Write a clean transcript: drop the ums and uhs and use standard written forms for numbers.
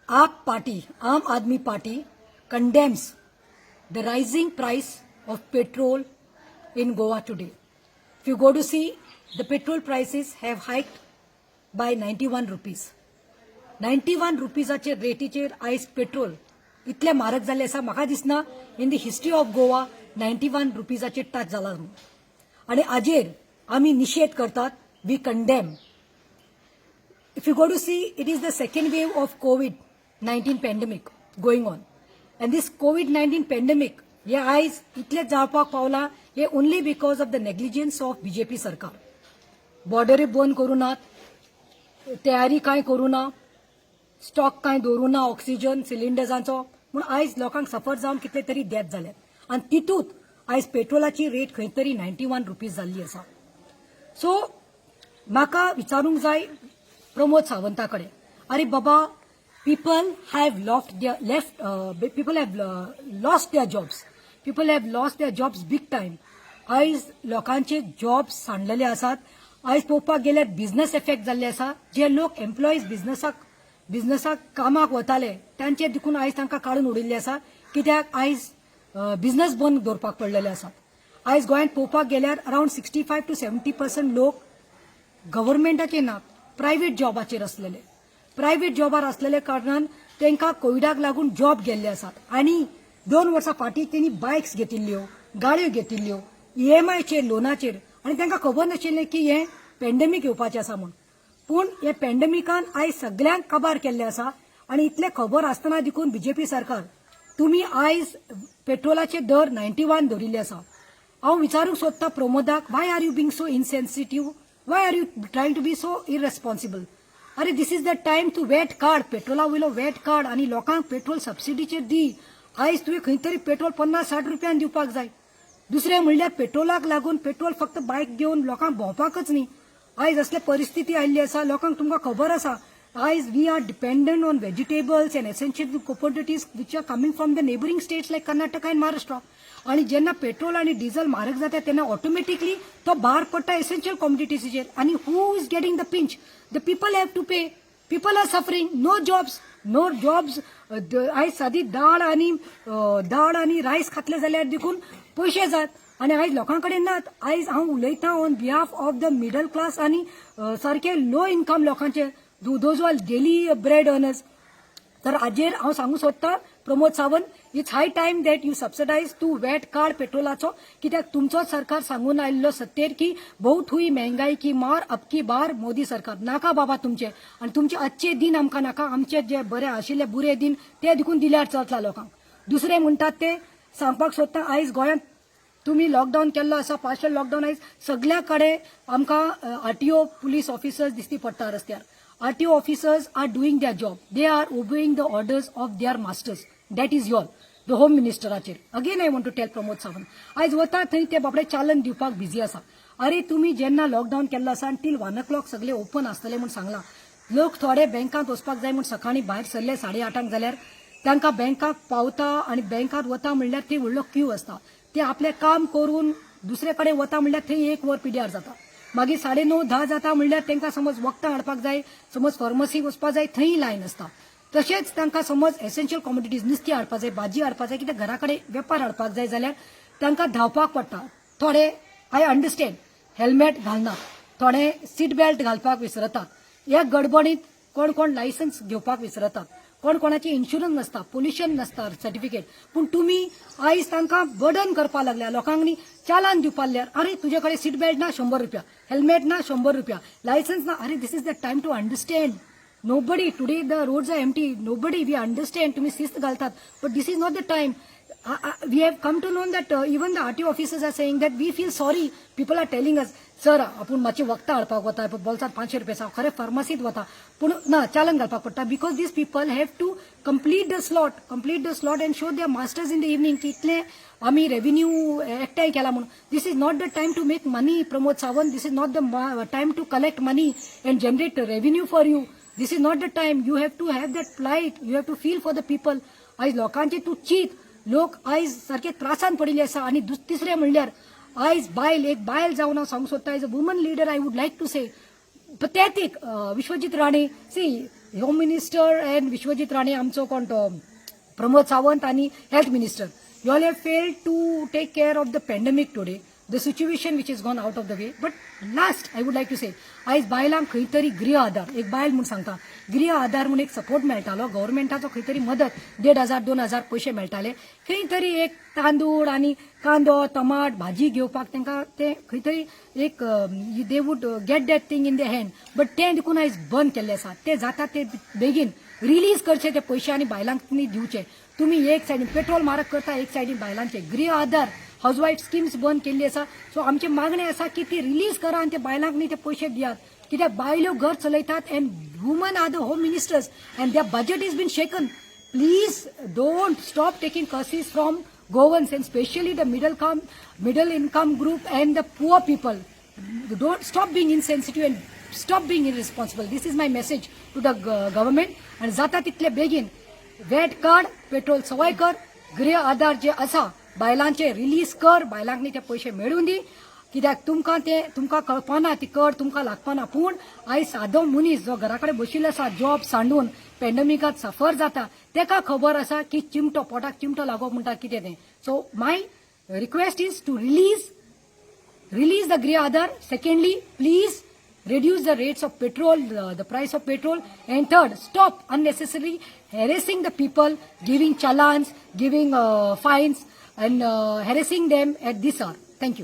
AAP Party, Aam Aadmi Party, condemns the rising price of petrol in Goa today. If you go to see, the petrol prices have hiked by ₹91. 91 रुपीजाचेर रेटीचेर आयज petrol इतलें म्हारग जाल्लें आसा. म्हाका दिसना in the history of Goa 91 रुपीजाचेर touch जाला म्हणून. आनी हाजेर आमी निशेध करतात. We condemn. If you go to see, it is the second wave of COVID 19 pandemic going on. And this COVID 19 pandemic, हे आयज इतले जावपाक पावला हे only because of the negligence of BJP सरकार. बॉर्डरी बंद करूं नात, तयारी कांय करूं ना, स्टॉक कांय दवरूं ना ऑक्सिजन सिलिंडर्सांचो, म्हूण आयज लोकांक सफर जावन कितले तरी डेथ जाल्यात. आनी तितूंत आयज पेट्रोलाची रेट खंय तरी 91 रुपीज जाल्ली आसा. सो म्हाका विचारूंक जाय प्रमोद सावंता कडेन, अरे बाबा, people have lost their jobs, people have lost their jobs big time. आयज लोकांचे जॉब्स सांडलेले आसात. आयज पळोवपाक गेल्यार बिझनस एफेक्ट जाल्ले आसा. जे लोक एम्प्लॉईज बिझनसाक कामाक वताले, तांचे देखून आयज तांकां काडून उडयल्ले आसा, कित्याक आयज बिझनस बंद दवरपाक पडलेले आसात. आयज गोंयांत पळोवपाक गेल्यार around 65 to 70% लोक गव्हर्मेंटाचे ना, प्रायव्हेट जॉबाचेर आसलेले. प्रायव्हेट जॉबार आसलेले कारणान तांकां कोविडाक लागून जॉब गेल्ले आसात. आनी 2 वर्सां फाटीं तेणी बायक्स घेतिल्ल्यो, गाडयो घेतिल्ल्यो ईएमआयचेर, लोनाचेर, आनी तांकां खबर नाशिल्लें की हें पेंडेमीक येवपाचें आसा म्हूण. पूण हे पेंडेमिकान आयज सगल्यांक काबार केल्लें आसा. आनी इतलें खबर आसतना देखून बीजेपी सरकार, तुमी आयज पेट्रोलाचे दर 91 दवरिल्ले आसा. हांव विचारूंक सोदता प्रमोदाक, why are you being so insensitive? Why are you trying to be so irresponsible? अरे, this is the time to VAT काड, पेट्रोला वयलो वॅट काड आनी लोकांक पेट्रोल सबसिडीचेर दी. आयज तुवें खंय तरी पेट्रोल 50-60 रुपयान दिवपाक जाय. दुसरें म्हणल्यार पेट्रोलाक लागून, पेट्रोल फक्त बायक घेवन लोकांक भोंवपाकच न्ही, आयज असले परिस्थिती आयिल्ली आसा लोकांक. तुमकां खबर आसा, आयज we are dependent on vegetables and essential commodities which are coming from the neighbouring states like Karnataka and Maharashtra. आणि जेन्ना पेट्रोल आणि डिझल म्हारग जाता, तेन्ना ऑटोमॅटिकली तो भार पडटा एसेन्शियल कॉमोडिटीजचेर. आनी who is getting the pinch? The people have to pay. People are suffering. No jobs, no jobs. आयज सादी दाळ आणि रायस खातले जाल्यार देखून पयशे जात आनी आयज लोकां कडेन नात. आयज हांव उलयतां on behalf of the middle class आनी सारके लो इन्कम लोकांचे, those are daily bread earners. तर हाजेर हांव सांगूंक सोदता, Pramod Sawant, it's high time that you subsidise. तूं वॅट काड पेट्रोलाचो, कित्याक तुमचोच सरकार सांगून आयिल्लो सत्तेर की बहुत हुई महंगाई की मार, अब की बार मोदी सरकार. नाका बाबा तुमचे आनी तुमचे अच्छे दिन आमकां नाका. आमचे जे बरे आशिल्ले बुरे दिन ते देखून दिल्यार चलता लोकांक. दुसरें म्हणटात ते सांगपाक सोदता, आयज गोंयांत तुमी लॉकडावन केल्लो आसा, पार्शल लॉकडावन. आयज सगल्या कडेन आमकां आरटीओ पुलीस ऑफिसर्स दिसती पडटा रस्त्यार. RTO officers are doing their job. They are obeying the orders of their masters, that is your the home मिनिस्टराचेर. Again I want to tell Pramod Sawant, आयज वता थंय ते बाबडे चालन दिवपाक बिझी आसा. अरे, तुमी जेन्ना लॉकडावन केल्लो आसा आनी टील 1 ओ क्लॉक सगळे ओपन आसतले म्हूण सांगलां, लोक थोडे बँकांत वचपाक जाय म्हूण सकाळीं भायर सरले 8:30 जाल्यार तांकां बँकाक पावता आनी बँकात वता म्हणल्यार थंय व्हडलो क्यू आसता. ते आपलें काम करून दुसरे कडेन वता म्हणल्यार थंय एक वर पिड्यार जाता. मागीर 9:30-10 जाता म्हणल्यार तांकां समज वखदां हाडपाक जाय, समज फार्मसीक वचपाक जाय, थंय लायन आसता. तशेंच तांकां समज एसेन्शियल कॉमोडिटीज, नुस्तें हाडपाक जाय, भाजी हाडपाक जाय, कित्याक घरा कडेन वेपार हाडपाक जाय जाल्यार तांकां धांवपाक पडटा. थोडे, I understand, helmet घालनात, थोडे सीट बेल्ट घालपाक विसरतात. ह्या गडबडीत कोण कोण लायसन्स घेवपाक विसरतात, कोण कोणाचे इन्शुरन्स नासता, पोल्युशन नासता सर्टिफिकेट. पूण तुमी आयज तांकां बर्डन करपाक लागल्या. लोकांक न्ही चालान दिवपाक लागल्यार. अरे, तुजे कडेन सीट बेल्ट ना, 100 रुपया, हेल्मेट ना, 100 रुपया, लायसन्स ना. अरे, this is the time to understand. Nobody today, the roads are empty, nobody. We understand तुम्ही शिस्त घालतात, but this is not the time. We have come to know that even the RTO officers are saying that we feel sorry. People are telling us, "Sir, आपूण मातशी वखदां हाडपाक वता, बोल्सात 500 रुपया आसा, खरें फार्मासीत वता, पूण ना, चालन घालपाक पडटा," because these people have to complete the slot, complete the slot and show their masters in the evening की इतले आमी रेव्हेन्यू एकठांय केला म्हणून. This is not the time to make money, Pramod Sawant. This is not the time to collect money and generate revenue for you. This is not the time. You have to have that plight. You have to feel for the people. आयज लोकांचे तूं चीत. लोक आयज सारके त्रासान पडिल्ले आसा. आनी तिसरें म्हणल्यार आयज बायल, एक बायल जावन हांव सांगूंक सोदता, as a woman leader I would like to say, pathetic. Vishwajit Rane, see, home minister and Vishwajit Rane, आमचो कोण तो प्रमोद सावंत आनी health minister, you all have failed to take care of the pandemic today, the situation which is gone out of the way. But last, I would like to say, आयज बायलांक खंय तरी गृह आधार, एक बायल म्हूण सांगता, गृह आधार म्हूण एक सपोर्ट मेळटालो, गव्हर्मेंटाचो खंय तरी मदत, 1500 2000 पयशे मेळटाले. खंय तरी एक तांदूळ आनी कांदो, टमाट, भाजी घेवपाक तांकां ते खंय तरी एक they would get that thing in the hand, but तें देखून आयज बंद केल्लें आसा. ते जाता ते बेगीन रिलीज करचे ते पयशे आनी बायलांक दिवचे. तुमी एक सायडीन पेट्रोल म्हारग करता, एक सायडीन बायलांचे गृह आधार, हाऊसवायफ स्किम्स बंद केल्ली आसा. सो आमची मागणी आसा की ती रिलीज करा आनी ते बायलांक न्ही ते पयशे दियात, कित्याक बायल्यो घर चलयतात and women are the home ministers and their budget is been shaken. Please don't stop taking curses from Goans and specially the middle income group and the poor people. Don't stop being insensitive and stop being irresponsible. This is my message to the government. आणि जाता तितले बेगीन weight काड, petrol सवाय कर, गृह आधार जे आसा बायलांचे release कर, बायलांक न्ही ते पयशे मेळून दी. कित्याक तुमकां ते तुमकां कळपाना, ती कड तुमकां लागपाना, पूण आयज सादो मनीस जो घरा कडेन बशिल्लो आसा, जॉब सांडून पेंडमिकात सफर जाता, तेका खबर आसा की चिमटो पोटाक चिमटो लागप म्हणटा कितें तें. So my request is to release the Griha Aadhar. Secondly, please reduce the rates of petrol, the price of petrol. And third, stop unnecessarily harassing the people, giving challans, giving fines, and harassing them at this hour. Thank you.